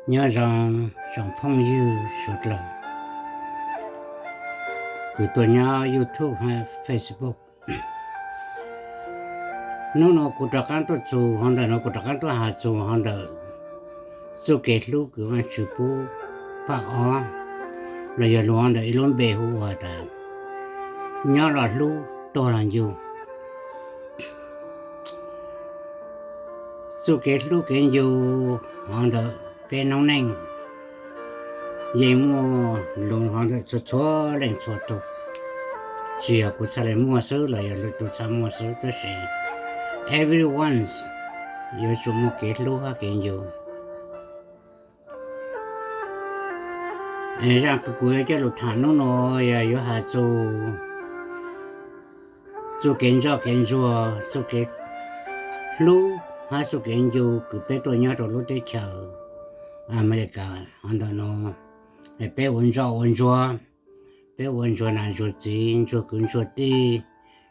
Nyob zoo tsoom phooj ywg suav dlawg kws tuaj nyob YouTube hab Facebook. Hnub nuav kuv rov qaab tuaj txug hov ntawm nuav, kuv rov qaab tuaj has txug hov ntawm txuj kev hlub kws Vaajtswv pub pab ob, los yog lug hov ntawm ib lub npe hu ua tas nyob los hlub, tuag los ncu. Txuj kev hlub kev ncu hov ntawm peb noob neej yeej muaj lug hov ntawm txhua txhua leej txhua tug. Tsi yog kuv txhaj le muaj xwb los yog lwm tug txhaj muaj xwb, tab sis everyone yuav tsum muaj kev hlub hab kev ncu. Zaaj kws kuv yuav coj lug tham hnub nuav yog yuav has txug txuj kev ntsoj kev ntsuag, txuj kev hlub hab txuj kev ncu kws peb tuaj nyob rua lub teb chaws Amelikas hov ntawm nuav. Peb ua ntsoj ua ntsuag, peb ua ntsuag nam ntsuag txiv, ntsuag kwv ntsuag tij,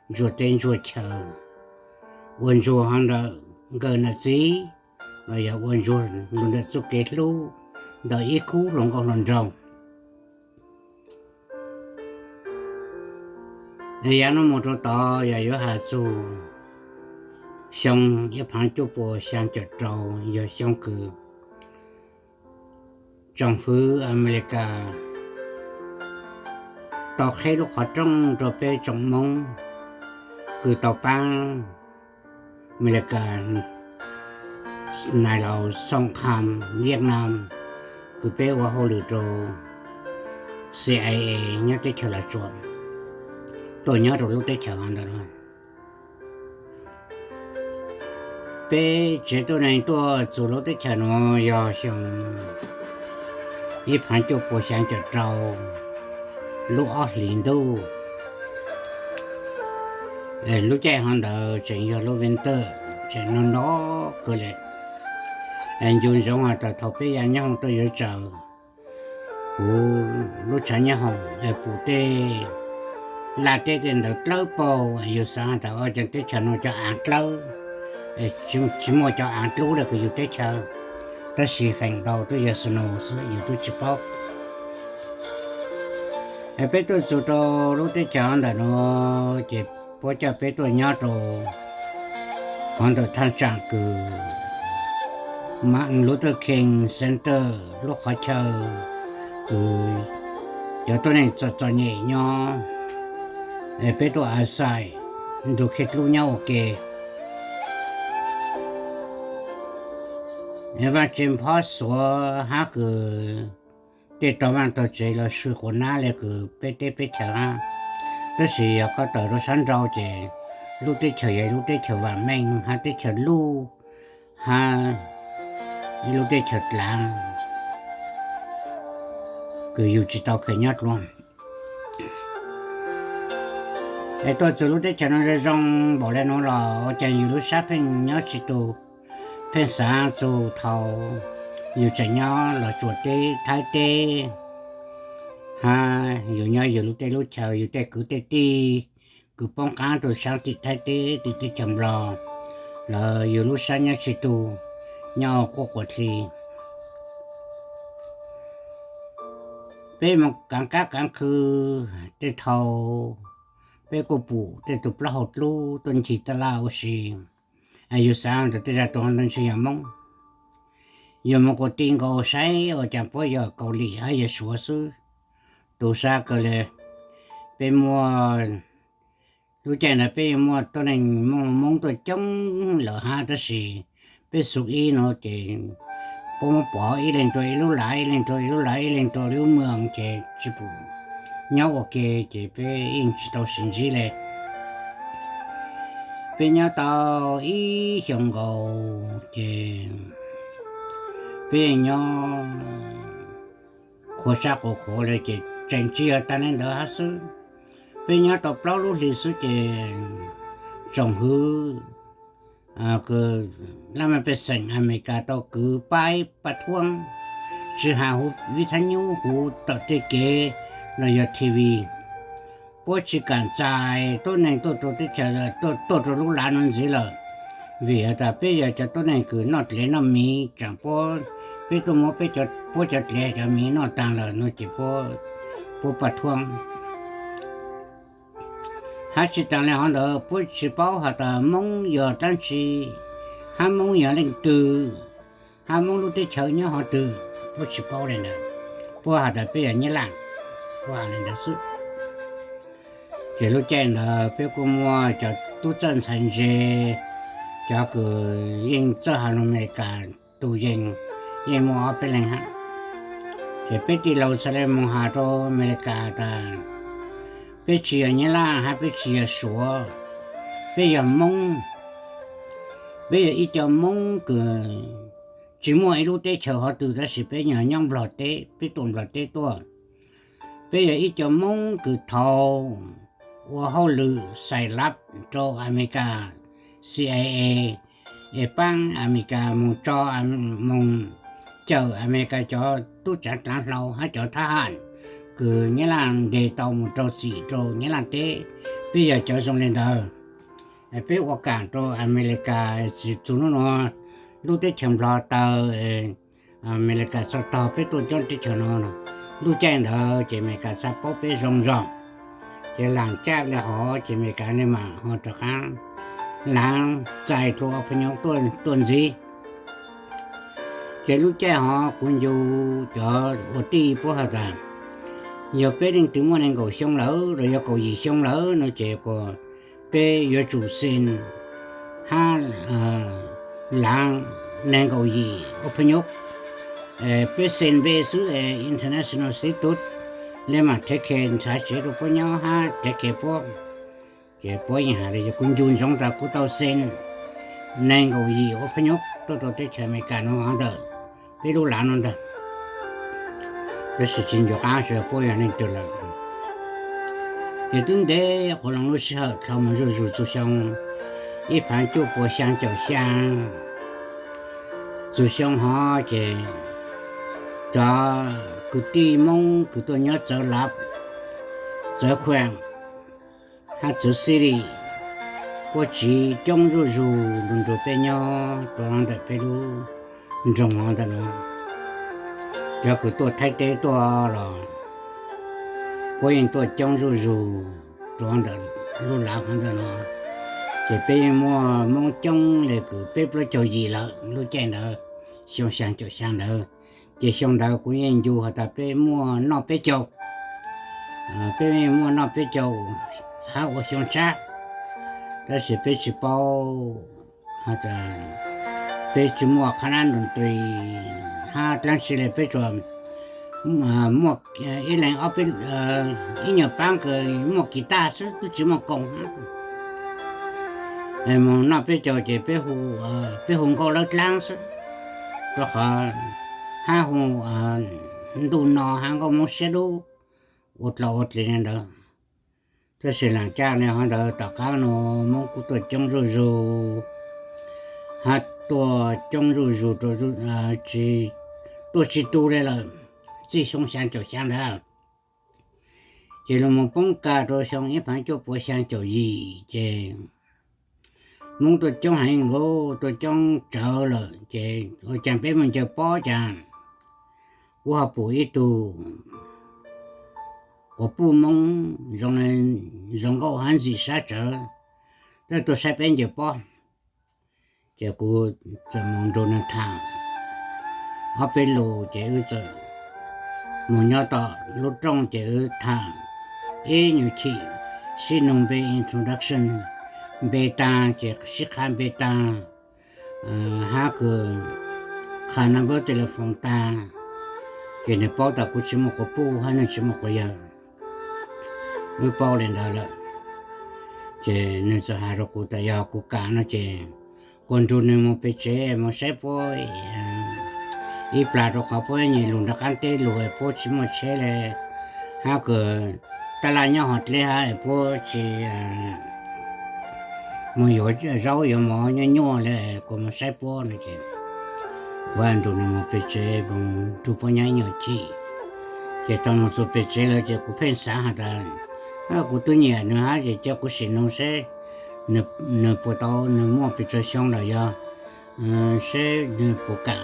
ntsuag teb ntsuag chaw, ua ntsuag hov ntawm nkawm nam txiv, los yog ua ntsuag lug ntawm txuj kev hlub ntawm ib khub hluas nkauj hluas nraug. Yav nuav moog rua tod yog yuav has txug xyoo ib phav cuaj puas xyaa caum rau, yog xyoo kws tsoom fwv Amelikas tau qheb lub qhov rooj rua peb tsoom Moob kws tau paab Amelikas nais laus xoom qham Vietnam, kws peb ua hauj lwm rau CIA nyob teb chaws Los Tsuas, tuaj nyob rau lub teb chaws ntawd. Peb tsev tuab neeg tuaj txug lub teb chaws nuav yog xyoo ib phav cuaj puas xyaa caum rau lub ob hlis ntuj. Lub caij hov ntawd tseem yog lub winter, tseem nag nag kawg le. Ncu ntsoov has tas thaum peb ya nyob hoov tuaj yuav tsaws kuv lub tshav nyob hoom pum tej laj teb tej ntawd dlawb paug, yug xaav has tas ua caag teb chaws nuav cov aav dlawb, tsi muaj cov aav dlub le kws yug teb chaws, tab sis feem ntau tub yog snow xwb yug tub tsi paub. Peb tuaj txug rau lub teb chaws ntawm nuav ces puab coj peb tuaj nyob rau hov ntawm thaaj tsaam kws Martin Luther King Center, lub qhov chaw kws cov tuab neeg txom txom nyem nyob. Peb tuaj a xais nrug khej dlub nyob ua ke. Vaaj tsev phob xuav hab kws tej tog vaaj tog tsev los swm quas nab le kws peb teb peb chaws hab. Tab sis yog koj tawm rau sab nrau ces lub teb chaws yog lub teb chaws vam meej hab teb chaws luj hab ib lub teb chaws dlaav kws yug tsi tau kheev nyob dlua. Es tuaj txug lub teb chaws nuav zoo zoo npaum le nuav los ua caag yug lub sab pheej nyob tsi tug, pheej xaav txug thaus yug tseem nyob Los Tsuas teb, Thaib teb, hab yug nyob yug lub teb lub chaws, yug tej kwv tej tij kws poob qaab rua saab tim Thaib teb, tim teb chaws Nplog, los yug lub sab nyob tsi tug, nyob quaj quas dli. Peb moog kaav kab kaav khw tej thaus, peb kuj pum tej tug plaub hau dlub tuaj ncig taj laj ua si. Yug xaav tas tej zag tug ntawd ntshe yog Moob. Yug moog kuas ti nkaus saib ua caag puab yog Kaus Lim hab yog Suav xwb. Tu sab kawg le, peb muaj, lub caij ntawd peb yuav muaj tuab neeg Moob tuaj coob lawm hab, tab sis peb xu ib nuav ces puab muab pov ib leeg rua ib lub lav, ib leeg rua ib lub lav, ib leeg rua lub moos ces tsi pum nyob ua ke ces peb yeej tsi tau sis ntsib le. Peb nyob tau ib xyoos nkaus ces peb yeej nyob qhuav sab qhuav qhuav le ces tseem tsi yog taag le ntawd hab xwb. Peb nyob tau plaub lub hli xwb ces tsoom hwv laj mej pej xeem Amelikas tau kwv paib paj thuab, tsi has huv vib thab nyub, huv tom tej kev los yog TV, puab tsi kaam txais tuab neeg tuaj rua teb chaws, tuaj rua lub lav nuav ntxiv lawm, vim has tas peb yog cov tuab neeg kws noj dlev noj miv, tsaam puab peb tuaj muab peb cov, puab cov dlev cov miv noj taag lawm no ces puab paj thuab. Hab tsi taag le hov ntawd puab tsi paub has tas Moob yog dlaab tsi, hab Moob yog leej twg, hab Moob lub teb chaws nyob hov twg, puab tsi paub le ntawd. Puab has tas peb yog Nyab Laaj, puab has le ntawd xwb. Ces lub caij ntawd peb kuj muaj cov tub txawj ntxhais ntse, cov kws yeej txawj has lug Amelikas tug yees, yeej muaj ob peb leeg hab. Ces peb tij laug txhad le moog has rua Amelikas tas peb tsi yog Nyab Laaj hab peb tsi yog Suav, peb yog Moob. Peb yog ib co Moob kws tsi muaj ib lub teb chaws hov twg tab sis peb yog nyob Nplog teb, peb tuaj Nplog teb tuaj. Peb yog ib co Moob kws thaus ua hauj lwm xais lab rau Amelikas CIA, es paab Amelikas moog tso, moog cawm Amelikas cov tub tsaav dlaav hlau hab cov thab ham kws Nyab Laaj ntes tau moog rau txim rau Nyab Laaj teb. Peb yog cov zoo le ntawd. Peb ua kaam rau Amelikas txug nub nua lub teb chaws Nplog taw, Amelikas txhaj taug peb tuaj coob teb chaws no. Lub caij ntawd ces Amelikas txhaj paub peb zoo zog. Ces laam caj le hov ces Amelikas le maam ho rov qaab laav txais rua ob peb nyob tuaj ntxiv. Ces lub caij hov kuv ncu cov ua tij puab has tas yog peb leej twg muaj nees nkaum xyoo lawm los yog kaum yim xyoo lawm no ces kuas peb yuav tsum xees hab laav nees nkaum yim ua phooj ywg. Peb xees npe xwb es international status le maam thev khes ntxhov tsev rua puab nyob hab thev khes puab. Ces puab yeej has le yog kuv ncu ntsoov tas kuv tau xees nees nkaum yim ua phooj ywg tuaj rua teb chaws Amelikas no hov ntawm peb lub lav no ntag. Tab sis tsis nco qab seb puab yog leej twg lawm. Ces twb ntev quas loo lub sij hawm dhau moog zuj zus txug xyoo ib phav cuaj puas xyaa caum xyaa. Txug xyoo hov ces cov kwv tij Moob kws tuaj nyob Txawv Lav, Txawv Khueem hab Txawv City, puab tsiv coob zuj zus nrug nrug peb nyob rua ntawm peb lub nroog hov ntawm no. Cov kws tuaj Thaib teb tuaj los puab yeej tuaj coob zuj zus rua ntawm lub lav hov ntawm no. Ces peb yeej muaj Moob coob le kws peb plaub caug yim lawm lub caij ntawd, xyoo xyaa caum xyaa ntawd. Ces xyoo ntawd kuv yeej ncu has tas peb muaj noj peb caug, peb yeej muaj noj peb caug hab ua xyoo tshab. Tab sis peb tsis paub, peb tsis muaj qhab nab ntoo ntri hab dlaab tsi le peb tsuas muaj ib leeg ob peb, ib nyuag paab kws muaj kis taj xwb tub tsis muaj koos. Moog noj peb caug ces peb hu nkauj lawv dlaab xwb, rua qhov hab hu ntuj no hab nkauj Moob siab dub ua dlauv ua dlig le ntawd. Tab sis laam caj le hov ntawd tom qaab nuav Moob kuj tuaj coob zuj zus, hab tuaj coob zuj zus, tuaj tsis tu le lawm. Txij xyoo xyaa caum xyaa ntawd ces lug moog poob kag rua xyoo ib phav cuaj puas xyaa caum yim ces Moob tuaj coob heev nkaus, tuaj coob tsawv lawm ces ua caag peb moog ncaws pob caag, kuv ho pum ib tug quas puj Moob zoo nkauj hab ntxim sab tsawv, twb tuaj saib peb ncaws pob. Ces kuv txawm moog nrug nwg thaam ob peb lus ces wb txawm moog nyob tom lub rooj ces wb thaam ib nyuag chim, sib nug npe introduction, npe taag ces sib qha npe taag, hab kws qha number telephone taag, ces nwg paub tas kuv tsis muaj quas puj hab nwg tsis muaj quas yawg. Wb paub le ntawd lawm ces nwg txawm has rua kuv tas yog kuv kam no ces kuv nrug nwg moog pem tsev moog saib puab ib plag, rua qhov puab nyiam lug nrug qaab teb lug, puab tsis muaj tsheb le, hab kws taj laj nyob hov dleb hab puab tsis moog yuav zaub yuav mov nyuaj nyuaj le, kuv moog saib puab no ces kuv nrug nwg moog pem tsev, moog nrug puab nyob ib nyuag chim. Ces thaum moog txug pem tsev lawm ces kuv pheej xaav has tas kuv twb nyiam nwg hab ces cia kuv sim nug seb nwg puas tau, nwg muaj pes tsawg xyoo lawm, yog seb nwg puas kam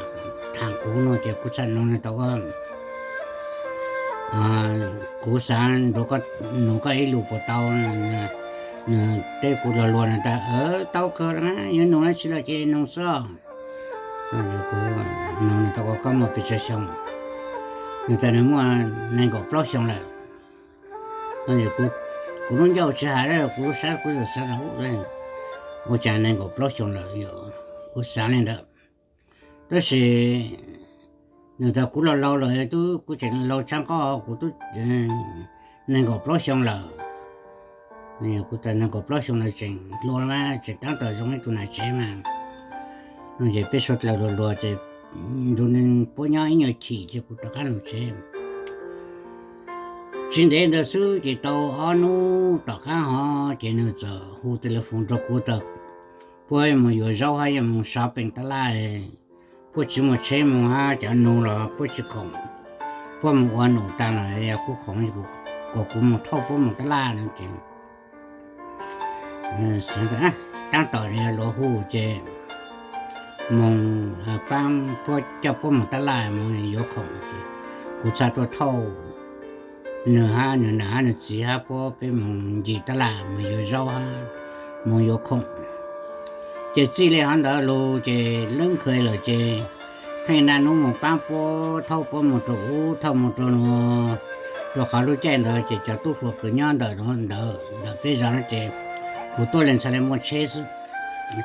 tham kuv no ces kuv txhaj nug nws tau ua, kuv xav nrug koj nug koj ib lus puas tau? Nws teb kuv luag luag nws tas, tau kawg, yuav nug dab tsi los cia li nug xwb. Nug nws tau ua koj muaj pes tsawg xyoo? Nws tas nws muaj nees nkaum plaub xyoo lawm. Kuv lub ncauj tsis hais li, kuv lub sab kuv txawm xav tias ua cas nees nkaum plaub xyoo lawm, kuv xav li ntawd. Tab sis nws tas kuv laus laus lawm, tub kuv tseem laus tshaj koj, kuv tub nees nkaum plaub xyoo lawm. Kuv tas nees nkaum plaub xyoo lawm tseem hluas mas tseem tab tom zoo ib tug nam tsev mas. No ces peb suav dlawg luag luag ces nrug puab nyob ib nyuag chim ces kuv rov qab lug tsev. Tsis ntev ntawd xwb ces tau ob hnub tom qab hov ces nws txawm hu telephone rau kuv tas puab mus yuav zaub hab yuav mus shopping tab laj, puab tsis muaj tsheb mus hab cov nug los puab tsis khoom, puab mus ua num taag los yog kuv khoom, kom kuv mus thauj puab mus tab laj no ces tab tom luav hu ces mus paab puab coj puab mus tab laj mus yuav khoom ces kuv txhaj tuaj thauj nws hab nws nam hab nws txiv hab puab peb mus ncig tab laj mus yuav zaub hab mus yuav khoom. Ces txij li hov ntawd lug ces leeb kha lawm ces pheej naj nub mus paab puab thauj puab mus rau ub thauj mus rau nuav, rau qhov lub caij ntawd ces cov tub hluas kws nyob ntawm ntawd ntawm peb zog no ces kuv tuaj li txhaj li muaj tsheb xwb,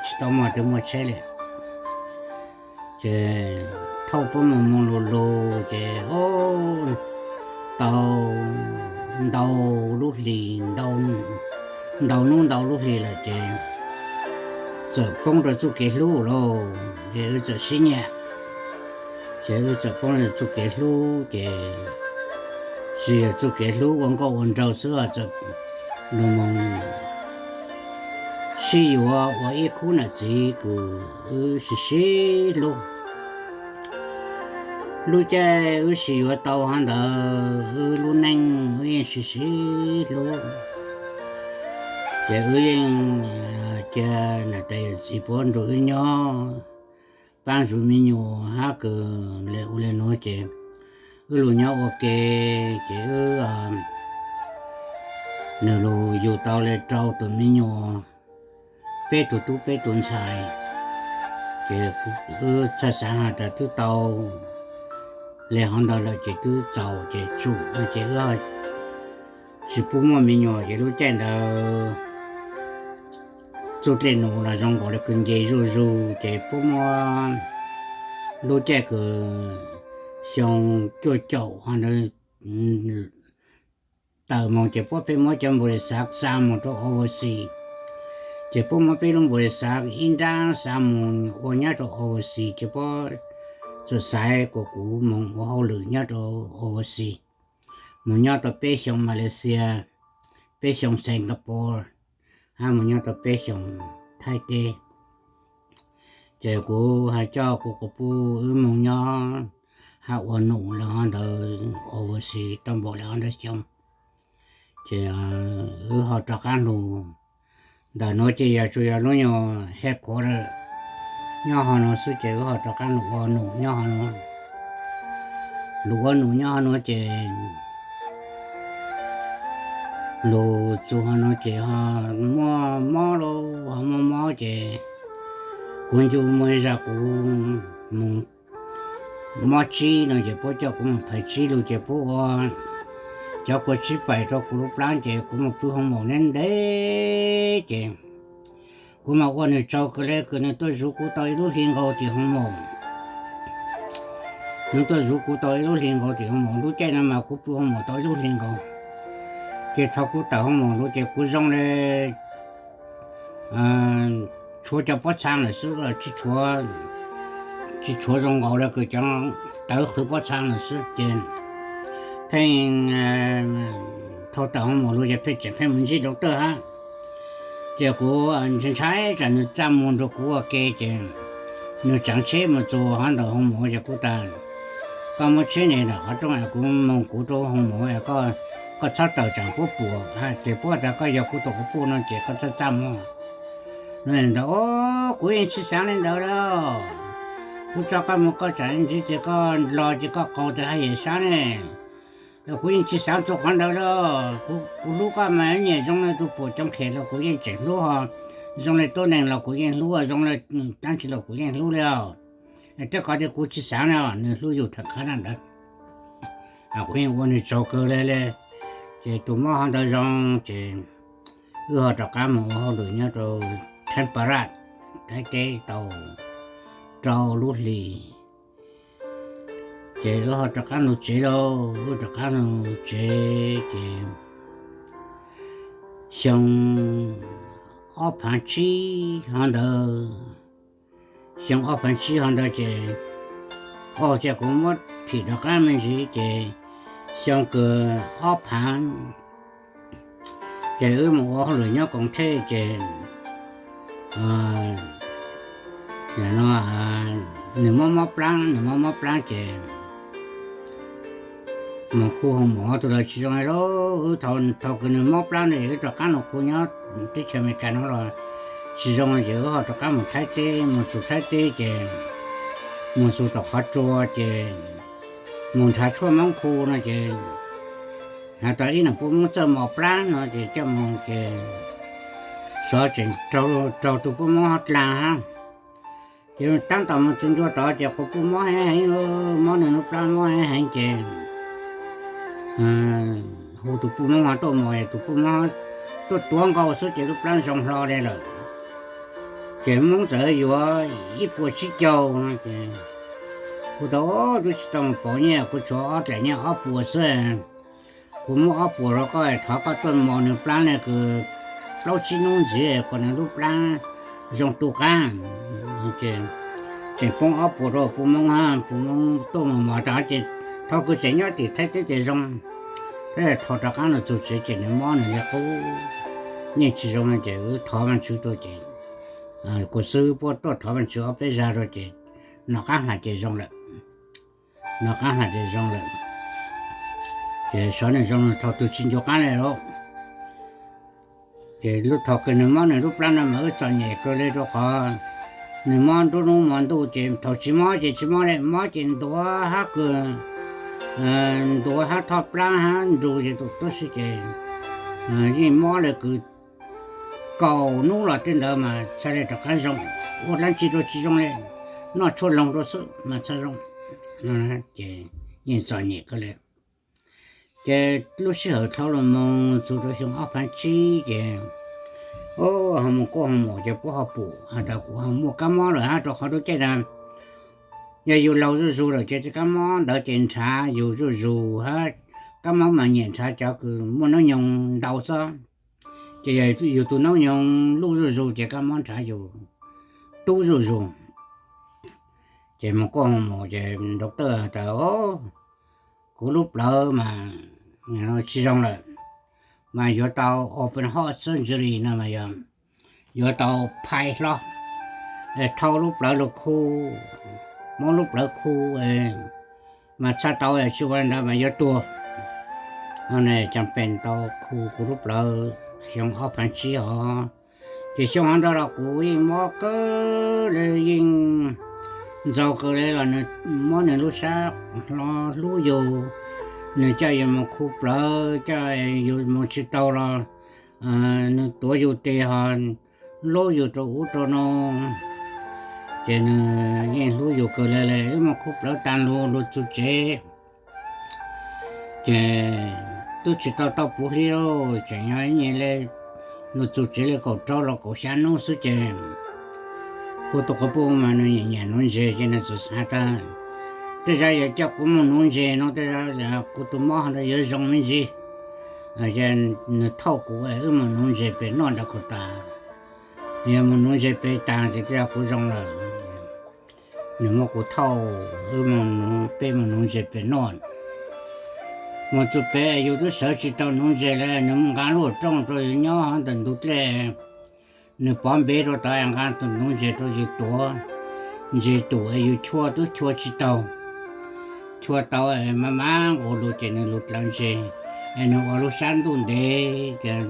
tsis tau muaj twg muaj tsheb li. Ces thauj puab mus mus lug lug ces tau ntau lub hlis, ntau nub ntau lub hlis lawm ces txawm poob rau txuj kev hlub lauj, ces wb txawm sib nyiam. Ces wb txawm poob rau txuj kev hlub ces tsis yog txuj kev hlub ua nkauj ua nraug xwb, txawm lug mus sib yuav ua ib khub nam txiv kws wb sib sib hlub. Lub caij wb sib yuav tau hov ntawd wb lub neej wb yeej sib sib hlub. Ces wb yeej cia nam tais yawm txiv puab nrug wb nyob, paab zuv me nyuam hab kws le ua le nuav ces wb lug nyob ua ke ces wb, nws lug yug tau le rau tus me nyuam, peb tug tub peb tug ntxhais. Ces wb txhaj xaav has tas twb tau le hov ntawd lawm ces twb txaus ces tsum no ces wb tsis pub muaj me nyuam ces lub caij ntawd txuj dlej num los zoo nkaus le kws nce zuj zus ces puab muab lub caij kws xyoo cuaj caum hov ntawd tawm moog ces puab pheej muab cov npaum li xav xa moog rau overseas. Ces puab muab peb lub npaum li xav ib nrab xa moog ua nyob rau overseas ces puab txawm xaiv kuas kuv moog ua hauj lwm nyob rau overseas, moog nyob tau peb xyoo Malaysia, peb xyoo Singapore, hab moog nyob tau peb xyoo Thaib teb. Ces kuv has coj kuv quas puj wb moog nyob hab ua num le hov ntawd overseas tau npaum le hov ntawd xyoo. Ces wb ho rov qaab lug, ntawm nuav ces yog tsuas yog lub nyuag headquarter nyob hov nuav xwb ces wb ho rov qaab lug ua num nyob hov nuav. Lug ua num nyob hov nuav ces lug txug hov nuav ces ho muaj mob lauj, ho muaj mob ces kuv ncu muaj ib zag kuv moog mob tsib no ces puab coj kuv moog phais tsib lug ces puab ua cov kua tsib pais rau kuv lub plab ces kuv moog pw hoo maum ntev ntev ces kuv mas ua nwg tsaug kawg le kws nwg tuaj zuv kuv tau ib lub hli nkaus tim hoo maum. Nwg tuaj zuv kuv tau ib lub hli nkaus tim hoo maum, lub caij no mas kuv pw hoo maum tau ib lub hli nkaus. Ces thaum kuv tawm hoo maum lug ces kuv zoo le tshuav cov pob txhaa lawm xwb, tsis tshuav zoo nkaus le kws cov tawv qhwv pob txhaa lawm xwb ces pheej thaum tawm hoo maum lug ces pheej tseem pheej mus ntsib doctor hab. Ces kuv ntshai ntshai tsam nwg txaj muag nrug kuv ua ke ces nwg tsaav tsheb mus txug hov ntawm hoo maum ces kuv tas, koj muab tsheb ntes ntawm qhov rooj es kuv moog kuv rau hoo maum, koj txhob tawm tsam puab puam, ces puab tas koj yog kuv tus quas puj no ces koj txhob txaj muag. Ntawd kuv yeej tsis xaav le ntawd lawm. Kuv tso koj mus koj tsam ntsis ces koj los ces koj qaug tes haj yam sab ne. Kuv yeej tsis xav txog qhov ntawd li. Kuv hlub koj mas nyiam zoo li tus puam coob khem los kuv yeej tseem hlub ho, zoo li tuab neeg los kuv yeej hlub, zoo li dab tsi los kuv yeej hlub li os. Tej qhov tias kuv tsis xav no nws hlub yus tham qhab na ntawd. Kuv yeej ua nws tsaug kawg li li. Ces tus mob ho ntawd zoo ces wb ho rov qab mus ua hauj lwm nyob rau Thaib Npa Raj, Thaib teb tau rau lub hlis. Ces wb ho rov qab los tsev lauj, wb rov qab los tsev ces xyoo ob phav tsib ho ntawd, xyoo ob phav tsib ho ntawd ces, o ces kuv muab thim rov qab me ntsis ces xyoo kawg ob phav ces wb mus ua hauj lwm nyob Koom Thej ces no nws mob mob plab, nws mob mob plab ces mus khu ho mov tus lawv tsis zoo li. Wb thaum kws nws mob plab no wb rov qab los khu nyob teb chaws Amelikas no los tsis zoo ces wb ho rov qab mus Thaib teb, mus txug Thaib teb ces mus txug tom qhov tsua ces mus nrhav tshuaj Moob khu no ces has tas ib nws puj Moob txawj mos plab no ces coj mus ces xyov tseem raug tus puj Moob ho dlaag hab. Ces taab tom mus txug ncua tod ces qhov puj mob heev heev, mob nws lub plab mob heev heev ces hu tus puj Moob ho tuaj mos, tus puj Moob tuaj tuav nkaus xwb ces lub plab zoo hlo li lawm. Ces Moob txawm yuav ib puas tsib caug no ces kuv tau, twb tsis tau mus pauv nyiaj, kuv tshuav ob daim nyiaj ob puas xwb. Kuv muab ob puas rau koj, thov koj tuaj mos nws plab ne kws plaub tsib hnub ntxiv kom nws lub plab zoo tu qab. Tseem poob ob puas rau puj Moob hab, puj Moob tuaj mos mos tas ces thaum kws tseem nyob tim Thaib teb ces zoo. Tab sis thaum rov qab los txug tsev ces nws mob nws li qub, yeej tsis zoo ces wb thov Vaajtswv rau ces kuv xwb puab tuaj thov Vaajtswv ob peb zag rau ces nov qaab has ces zoo lawm. Nov qaab has ces zoo lawm. Ces xyov nws zoo thaum twg tsis ncu qaab li lauj. Ces lub thaum kws nws mob nws lub plab no mas wb txom nyem kawg li rau qhov nws mob nruab hnub hmo ntuj ces thaum tsis mob ces tsis mob li, mob ces ntuav hab kws, ntuav hab thoj plab hab nrug ces tus tuab si ces yeej mob li kws kaum hnub los tej ntawd mas txhaj li rov qab zoo, ua dlaab tsi rau tsis zoo li, noj tshuaj loog rau xwb mas txhaj zoo. Ces yeej txom nyem kawg li. Ces lub sij hawm dhau los mus txug rau xyoo ob phav tsib ces ho mus kuaj ho mos ces puab ho pum has tas kuv ho muaj kaab mob lawm hab rau qhov lub caij na yog yus laug zuj zug lawm ces tej kaab mob ntawd ces nrhav yus zuj zug hab. Kaab mob mas nyiam nrhav cov kws muaj noob nyoog ntau xwb. Ces yog yus tus noob nyoog luj zuj zug ces kaab mob nrhav yus tub zuj zug. Ces mus kuaj mus ces doctor has tas kuv lub plawv mas tsis zoo lawm, mas yuav tau open heart surgery no mas yog yuav tau phais hlo, thau lub plawv lug khu, muab lub plawv khu, mas txhaj tau, tsis ua li ntawd mas yuav tuag. Caag peem tau khu kuv lub plawv xyoo ob phav tsib hov. Ces xyoo hov ntawd los kuv yeej mob kawg li, yeej ntxaug kawg li los nws muab nws lub sab hlo hlub yus, nws coj yus mus khu plawv, coj yus mus tsis tau los nws tuav yus tes ho hlub yus rau ub rau no. Ces nws yeej hlub yus kawg li li. Wb mus khu plawv taag lug lug txug tsev ces twb tsis tau tau puv hli, tseem yog ib nyuag li, lug txug tsev li kaum rau los kaum xya nub xwb ces kuv tus quas puj mas nws nyiam nuv ntses ces nws txawm has tas tej zag yog coj kuv mus nuv ntses no tej zag kuv tus mob ntawd yuav zoo me ntsis. Nws thauj kuv wb mus nuv ntses pem noj ntawd kuv tas, yog mus nuv ntses pem taag ces tej zag kuv zoo lawm. Nws muab kuv thauj wb mus nuv, peb mus nuv ntses pem noj. Mus txug pem yus twb sawv tsis tau nuv ntses li, nws nqaa lub rooj rau yus nyob ntawm ntug dlej, nws pov npe rau tod nqaa tus nuv ntses rau yus tuav. Ntses tum yus chua twb chua tsis tau, chua tau mas mas nqus lug ces nws lug dlawv ntses, nws ua lub sab ntuj ntev ces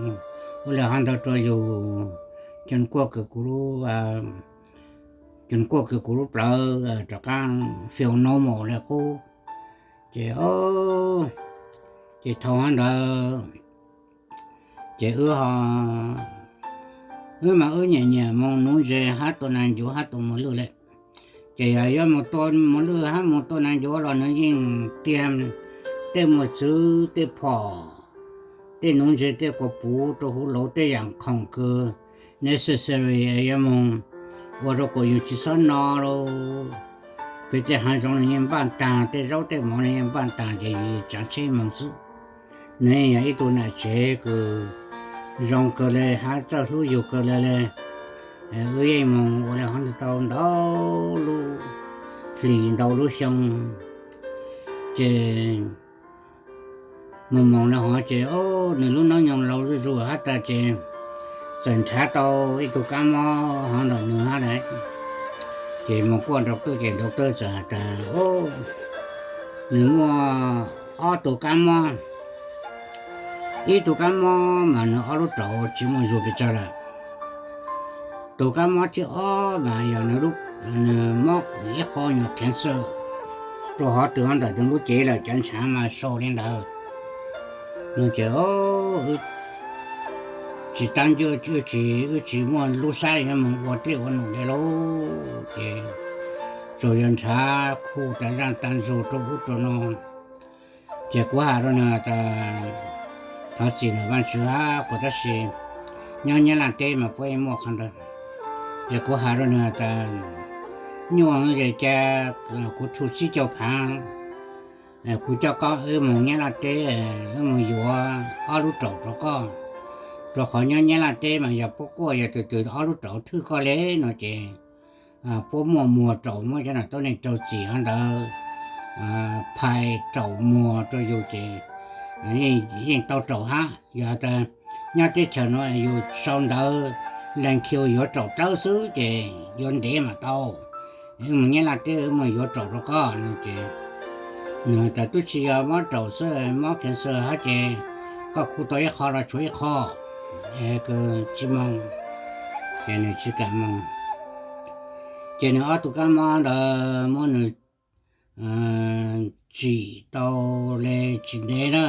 ua li hov ntawd rau yus, ces kuaj kws kuv lub Ces kuaj kiag kuv lub plawv rov qab feel normal li qub. Ces, ces thaum ntawd ces wb ho, wb mas wb nyiam nyiam mus nuv ntses hab tua nas ncuav hab tua mos lwj li. Ces yog yuav mus tua mos lwj hab mus tua nas ncuav los nws yeej tiag, tej mos txwv, tej phom, tej nuv ntses, tej kua puv rau huv lauv, tej yam khoom kws necessary yuav mus ua rau kuas yus tsis xob no lauj. Pem tej hav zoov nws yeej npaj taag, tej zaub tej mov nws yeej npaj taag, ces yus tsaav tsheb moog xwb. Nws yeej yog ib tug nam tsev kws zoo kawg le hab txawj hlub yug kawg le le. Wb yeej moog ua le hov tau ntau lub hlis ntau lub xyoo. Ces mus moog le hov ces nws lub noob nyoog laus zuj zus hab tas ces txawm nrhav tau ib tug kab mob hov ntawm nws hab lawm. Ces mus kuaj doctor ces doctor txawm has tas nws muaj ob tug kab mob. Ib tug kab mob mas nws ob lub raum tsis muaj zug pes tsawg lawm. Tus kab mob thib ob mas yog nws mob ib qho nyuag cancer rau hov twg hov ntawm nws lub cev lawm, cov ntshav mas sau li ntawd. Ces tsis tab ncua, wb tsis muaj lub sab yuav mus ua dlej ua num li lauj. Ces tsuas yog nrhav khu tas zaj tas zug rau ub rau no. Ces kuv has rau nws tas thov txim ntawm Vaajtswv hab kuv, tab sis nyob Nyab Laj teb mas puab yeej muaj qhov ntawd. Ces kuv has rau nws tas nyuaj ces ca kuv rhu tsib caug phaav, kuv coj koj wb moog Nyab Laj teb, wb moog yuav ob lub raum rau koj, rau qhov nyob Nyab Laj teb mas yog puab kuaj yog tug twg ob lub raum thwj koj le no ces puab muaj muag raum, muab cov nom tuab neeg raug txim hov ntawd phais raum muag rau yus ces yeej tau raum hab. Yog tas nyob teb chaws no yus sau ntawv lees khiu yuav raum dawb xwb ces yuav ntev mas tau. Wb moog Nyab Laj teb wb moog yuav raum rau koj no ces nws tas tub tsis yog mob raum xwb, mob cancer hab ces koj khu tau ib qho los tshuav ib qho, tsis moog, ces nws tsis kam moog. Ces nws ob tug kab mob ntawd muab nws tsim tau le tsis ntev na,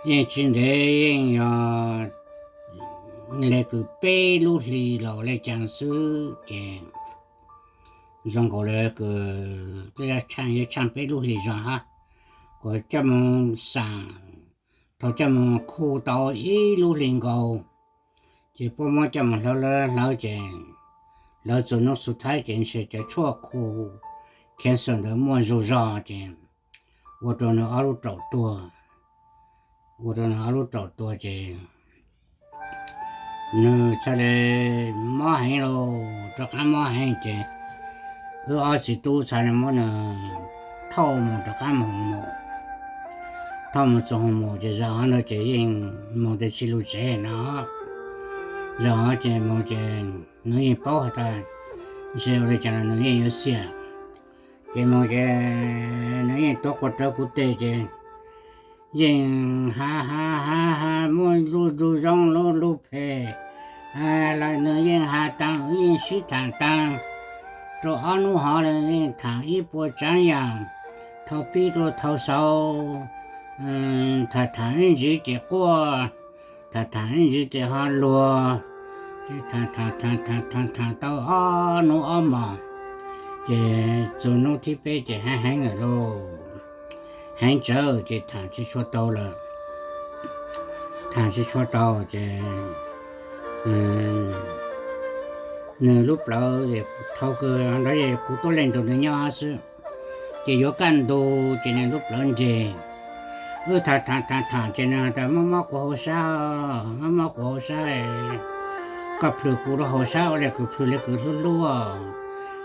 yeej tsis ntev, yeej yog le kws peb lub hlis los le caag xwb ces zoo nkaus le kws twb yuav tshaaj peb lub hlis zog hab, kuas coj moog xaam, thaus coj moog khu tau ib lub hlis nkaus, ces puab muab coj moog hlawv hlawv hlawv ces hlawv txug nub xu thaib ces ntshe cov tshuaj khu cancer ntawd muaj zug zog ces ua rau nws ob lub raum tuag, ua rau nws ob lub raum tuag ces nws txhaj le mob heev lauj, rov qab mob heev ces wb ob txiv tub txhaj le muab nws thauj moog rov qab moog mus, thauj moog txug hoos maum ces zaum hov ntawd ces yeej moog tas tsis lug tsev no. Zaum hov ces moog ces nws yeej paub has tas ntshe ua le caag nws yeej yuav xiam. Ces moog ces nws yeej tuav quas rawv kuv teg ces yeej has has has has muaj lub zoo zoo lub lub phem, los nws yeej has taag, wb yeej sib thaam taag. Rau ob nub hov le yeej thaam ib puas tsaav yaam, thaus pib rua thaus xaus, thaam thaam ib ntsis ces quaj, thaam thaam ib ntsis ces ho luag, thaam thaam thaam thaam thaam tau ob nub ob mos, ces txug nub thib peb ces heev heev lawm lauj. Heev tsawv ces thaam tsis tshua tau lawm. Thaam tsis tshua tau ces nws lub plawv, thaus kws ntawd kuv tuab leeg nrug nws nyob xwb, ces yuav kaj ntug ces nws lub plawv nres. Wb thaam thaam thaam thaam ces nws has tas mob mob kuv hauv sab, mob mob kuv hauv sab, koj plhws kuv lub hauv sab ua le kws plhws le kws hlub hlub,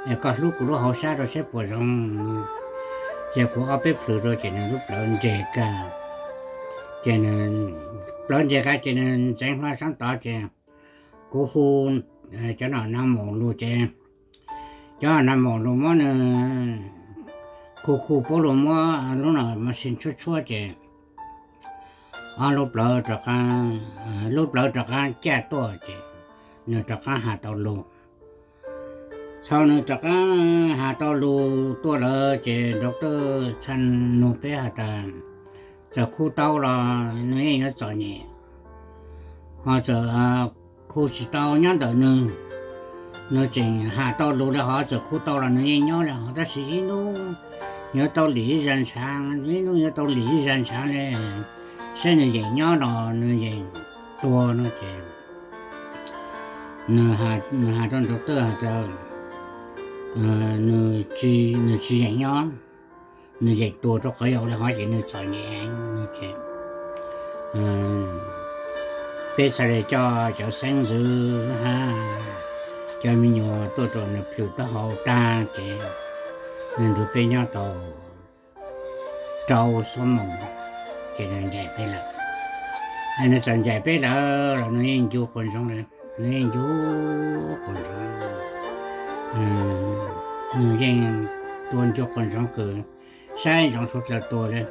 es koj hlub kuv lub hauv sab rau saib puas zoo. Ces kuv ob peb plhws rau ces nws lub plawv nres kag. Ces plawv nres kag ces nws ntxeev hlo sab tod ces kuv hu cov nom nav maum lug ces cov nom nav maum lug muab nws khu khu puab lug muab lub nom machine tshuab tshuab ces ob lub plawv rov qab, lub plawv rov qab caj tuaj ces nws rov qab has tau lug. Thaum nws rov qab has tau lus tuaj lawm ces doctor txhaj nug peb has tas, txawm khu tau los nws yeej yuav txom nyem, ho txawm khu tsis tau nyob ntawm nws, nws tseem has tau lus li hov, txawm khu tau los nws yeej nyob li hov, tab sis ib hnub yuav tau lim ib zag ntshav, ib hnub yuav tau lim ib zag ntshav li, saib nws yeem nyob los nws yeem tuag no ces nws has rau doctor has tas nws tsis yeem nyob, nws yeem tuag rau qhov yog li hov ces nws txom nyem no ces peb txhaj li coj cov xeeb ntxwv hab cov me nyuam tuaj rau nws plhws taub hau tag ces nws nrug peb nyob tau rau xuab moos ces nws ncaim peb lawm. Nws txawm ncaim peb lawm los nws yeej ncu quas ntsoov, nws yeej ncu quas ntsoov, nws yeej tua ncu quas ntsoov kws saib ntsoov suav dlawg tuag li.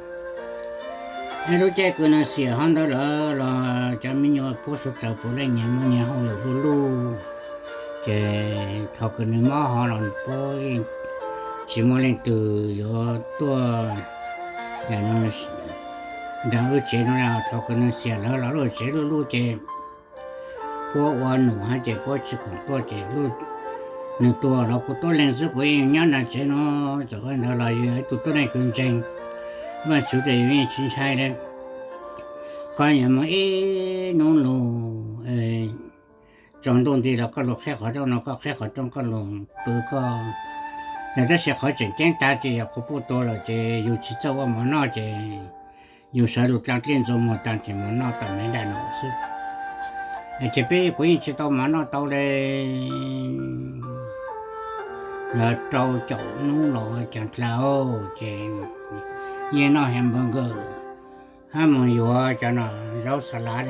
Lub caij kws nws xiam hov ntawd lawm los cov me nyuam puab suav dlawg puav leej nyias muaj nyias hauj lwm luj luj, ces thaum kws nws mob hov los puab yeej tsis muaj leej twg yuav tuaj nram wb tsev no. Thaum kws nws xiam lawm los lub tsev luj luj ces puab ua num hab ces puab tsis khoom tuaj ces nws tuag los kuv tuab leeg xwb kuv yeej nyob nram tsev no. Txawm ua ntawd los yus yog ib tug tuab neeg kws ntseeg Vaajtswv tes yus yeej tsis ntshai li. Koj yuav moog ib nub lug tsaus ntuj nti los koj lug qheb qhov rooj no, koj qheb qhov rooj koj lug pw koj. Yog tab sis qhov tseem ceeb tag ces yog quas puj tuag lawm ces yus tsis txawj ua mov noj ces yus sawv lug dlaag dlej ntxuag muag taag ces mov noj tau me daj no xwb. Ces peb kuv yeej tsis tau mov noj tau li rau caum nub los ua caag dlaag ces yeej noj hamburger hab moog yuav cov no zaub xa lav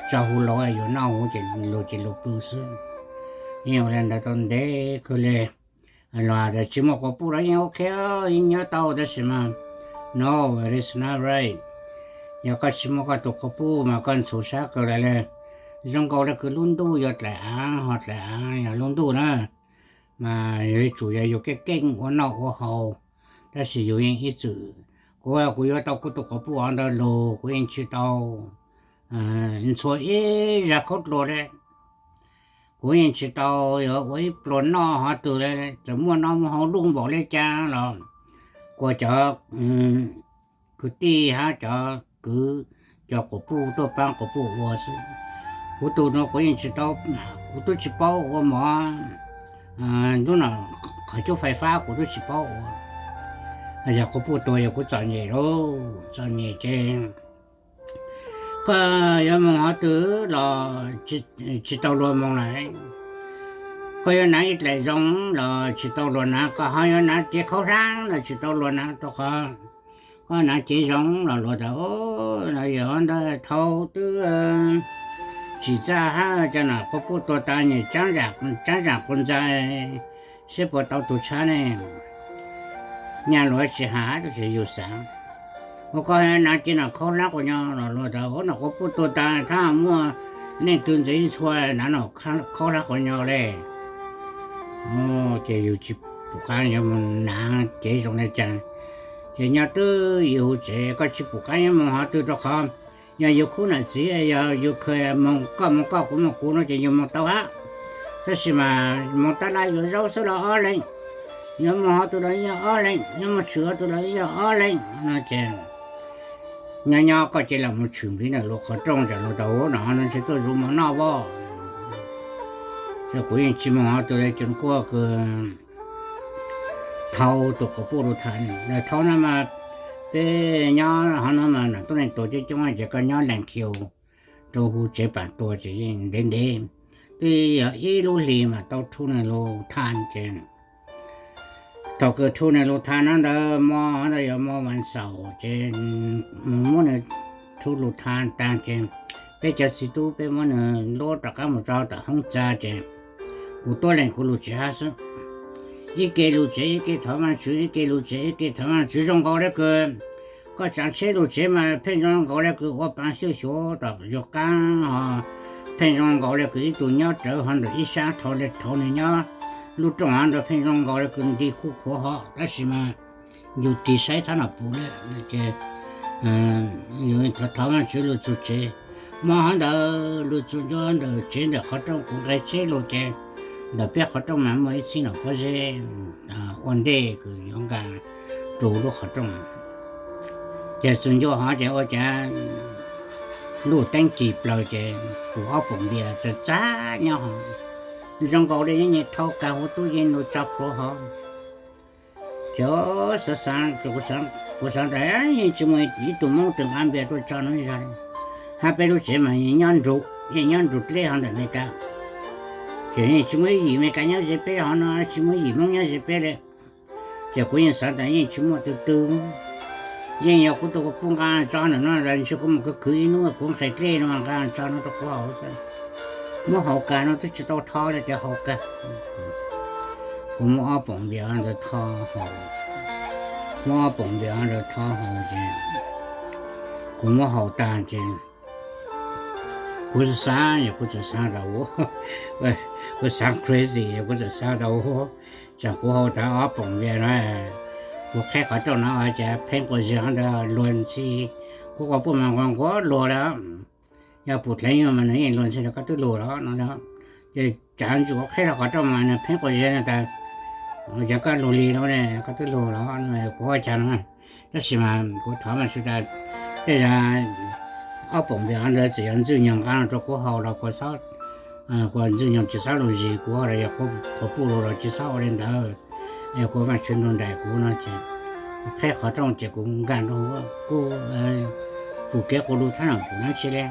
tso huv lauv yuav noj huv ces lug ces lug pw xwb. Yeej ua li ntawd tau ntev kawg li. Los tsis muaj quas puj los yeej ok, yeej nyob tau tab sis mas no, it is not right. Yog koj tsis muaj koj tug quas puj mas koj ntxhuv sab kawg li. Zoo nkaus li kws lub ntuj yuav dlaim aav ho dlaim aav yog lub ntuj na, mas yuav tsum yog yus keej keej ua noj ua haus, tab sis yus yeej ib txwm, kuv kuv yuav tau kuv tug quas puj ntawd lug kuv yeej tsis tau ntxhua ib zag khaub dluag li. Kuv yeej tsis tau yuav ua ib pluag noj hov twg li, txawm muaj noj muaj haus luj npaum li cas los kuas cov kwv tij hab cov kwv, cov quas puj tuaj paab quas puj ua xwb. Kuv tug no kuv yeej tsis tau, kuv tub tsis paub ua mov, ntub no qhov cub fais fab kuv tub tsis paub ua. Yog quas puj tuag yog kuv txom nyem lauj, txom nyem ces koj yuav moog hov twg los tsis tau luag moog lawm. Koj yuav naav ib dlaim zoo los tsis tau luag naav, koj ho yuav naav cev qhauv hlaab los tsis tau luag naav, rau qhov koj naav cev zoo los luag tas, yog ntawd thaum twb tsim txaj hab cov nam quas puj tuag tas nyias tsaab zam quas ntxa, seb puas tau tug tshab ne. Nyaj luag tsis has tab sis yus xaav, ua koj naav cev nam qhauv hlaab quas nyo los luag tas, nam quas puj tuag tas thab muaj leej twg ntxiv ntxhua naav nam qhauv hlaab quas nyo le. Ces yus tsis pum qaab yuav moog naav cev zoo le caag. Ces nyob twb yus huv tsev koj tsis pum qaab yuav moog hov twg rau qhov yog yus khub nam txiv, yog yus kha moog koj moog koj kuv moog kuv no ces yus moog tau hab. Tab sis mas moog tab laj yuav zaub xwb los ob leeg, yuav moog hov twg los yog ob leeg, yuav moog tshwm hov twg los yog ob leeg no ces nyob nyob koj cia li moog tshwm npiv nam luag qhov rooj tsam luag tau ua no ntshe tuaj zuv mov noj voj. Ces kuv yeej tsis moog hov twg le, ces kuaj kws thau tug quas puj lug tha. Thau no mas peb nyob hov no mas nam tuab neeg tuag coob coob ces koj nyob Leej Khiu rau huv tsev paam tuag ces yeej ntev ntev, twb yog ib lub hlis mas tau rhu nwg lug tha ces thaum kws rhu nwg lug tha no ntawd mo ntawd yog mo vas xaum ces muab nwg rhu lug tha taag ces peb cov txiv tub peb muab nwg luab rov qaab mus rau tom hoob txag ces kuv tuab leeg kuv lug tsev hab xwb. Ib ke lug tsev ib ke thov Vaajtswv, ib ke lug tsev ib ke thov Vaajtswv. Zoo nkaus le kws koj tsaav tsheb lug tsev mas pheej zoo nkaus le kws ua paav xyuaj xyuav tom yug qaab ho pheej zoo nkaus le kws ib tug nyob rawv hov ntawm ib sab thau le thau nwg nyob lub rooj hav ntawd pheej zoo nkaus li kws nti khuj khuav hov, tab sis mas yus tig saib thab nom puv lawm ces yus thov Vaajtswv lug txug tsev. Hmo hov ntawd lug txug ntua ntawm tsev ntawm qhov rooj, kuv nqes tsheb lug ces ntawm peb qhov rooj mas muaj ib txhib nom pob zeb ua ntej kws yuav nqa rua lub qhov rooj. Ces txug ntua hov ces ua cas luj teeb kig plaws ces pum ob poom npias txawm txav nyob hov, zoo nkaus li yeej thau kag huv tub yeej lug tso plhuav hov. Ces xav xav, kuv xav tas yeej tsis muaj ib tug Moob twg nqa npias tuaj tso no zog li. Hab peb lub tsev mas nyob nrug, yeej nyob nrug dleb hov ntawm Meskas. Ces yeej tsis muaj ib yim Meskas nyob ze peb hov no, tsis muaj ib yim Moob nyob ze peb li. Ces kuv yeej xav tas yeej tsis muaj tug twg, yeej yog kuv tug puj nqa tso ntawm no, ntshe kuv mus kwv kwv ib hnub kuv nqhis dlej no nqa tso no rua kuv haus xwb. Muab haus kag no twb tsis tau tho li ces haus kag. Kuv muab ob poom npias ntawd tho haus, muab ob poom npias ntawd tho haus ces kuv muab haus tag ces kuv xav, yog kuv txawm xav tas, kuv xav crazy, yog kuv txawm xav tas, tsam kuv haus tag ob poom npias no, kuv qheb qhov rooj no ces pheeb quas zias ntawd luag ntxhi, kuv quas puj mas nquag nquag luag lawm. Yog pum dlev nyuag mas nws yeej luag ntxhi rau koj twb luag los no. Ces tsam ntsis kuv qheb rau qhov rooj mas nws pheeb quas zias no tas, yog koj luag li no ne, koj twb luag los no, kuv ua cas no. Tab sis mas kuv thov Vaajtswv tas tej zag ob poom npias ntawd txawm yog Ntxwj Nyoog nqa no rau kuv haus los kuv, kuv Ntxwj Nyoog tsis xob lug zis kuv los yog kuv quas puj lug los tsis xob ua li ntawd, es kuv Vaajtswv nrug nraim kuv no ces kuv qheb qhov rooj ces kuv nkag nrug kuj pum kev quas lug thab nom puv dlaab tsi le.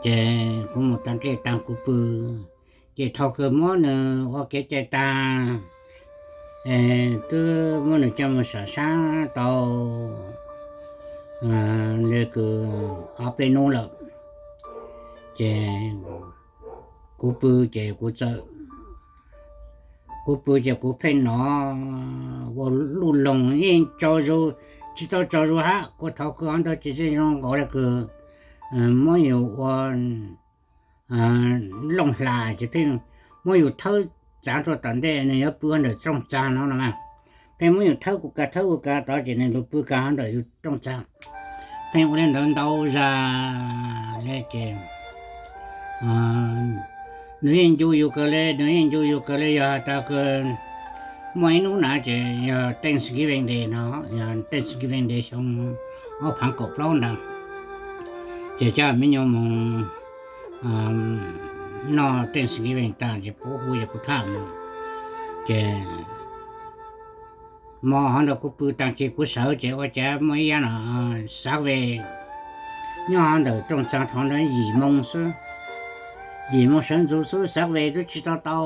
Ces kuv mus tag dlej tag kuv pw, ces thaus kws muab nws ua kev cai tag, twb muab nws coj mus sam sab tau le kws ob peb hnub lawm, ces kuv pw ces kuv txawm, kuv pw ces kuv pheej hnov ua luj loog yeej tsaug zug, tsis tau tsaug zug hab, kuv thaus kws hov ntawd ces zoo nkaus le kws muab yus ua looj hla ces pheej muab yus thawb txav rua tom ntej, nws yuav pw ntawm rooj txag no no mas, pheej muab yus thawb kuv kag thawb kuv kag tod ces nws lug pw kag hov ntawm yus rooj txag. Pheej ua le ntawd ntau zag le ces nws yeej ncu yus kawg le, nws yeej ncu yus kawg le. Yog has tas kws muaj ib hnub na ces yog Thanksgiving Day no, yog Thanksgiving Day xyoo ob phaav kaum plaub ntag, ces coj me nyuam mus noj Thanksgiving tag ces puab hu yog kuv thaj mus. Ces hmo hov ntawd kuv pw tag kis kuv sawv ces ua cas muaj ib yav no xav ve nyob hov ntawm rooj txag, thaus ntawd yim moo xwb, yim moo sawv ntxuv xwb, xav ve twb tsis tau tau,